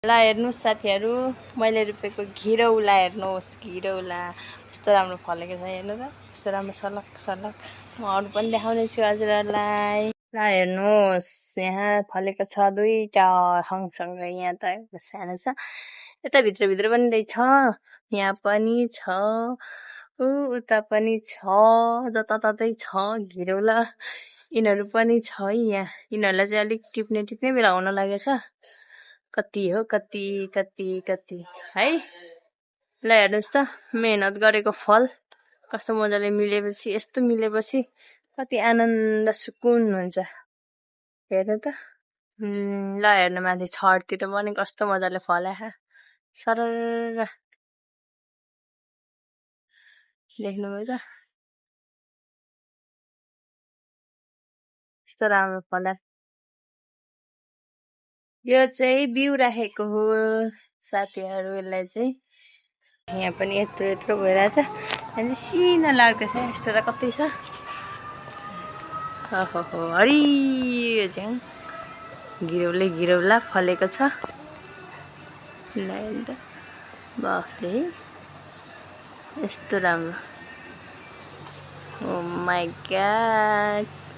ल हेर्नुहोस् साथीहरू, मैले रोपेको घिरौला हेर्नुहोस्। घिरौला कस्तो राम्रो फलेको छ, हेर्नु त कस्तो राम्रो सलक सलक। म अरू पनि देखाउने छु हजुरहरूलाई। ल हेर्नुहोस्, यहाँ फलेको छ दुईटा सँगसँगै। यहाँ त एउटा सानो छ, यता भित्र पनि रहेछ, यहाँ पनि छ, उता पनि छ, जताततै छ घिरौला। यिनीहरू पनि छ है यहाँ। यिनीहरूलाई चाहिँ अलिक टिप्ने बेला हुन लागेछ। कति हो, कति है। ल हेर्नुहोस् त, मेहनत गरेको फल कस्तो मजाले मिलेपछि, यस्तो मिलेपछि कति आनन्द सुकुन हुन्छ। हेर्नु त, ल हेर्नु माथि छडतिर पनि कस्तो मजाले फल्या सरर। देख्नुभयो त, कस्तो राम्रो फल्या। यो चाहिँ बिउ राखेको हो साथीहरू, यसलाई चाहिँ। यहाँ पनि यत्रो भइरहेछ, अनि सिना लाग्दैछ। यस्तो त कति छ, ओहो हरियो झ्याङ घिरौला फलेको छ। ल त बाफले, यस्तो राम्रो। ओ माई गॉड।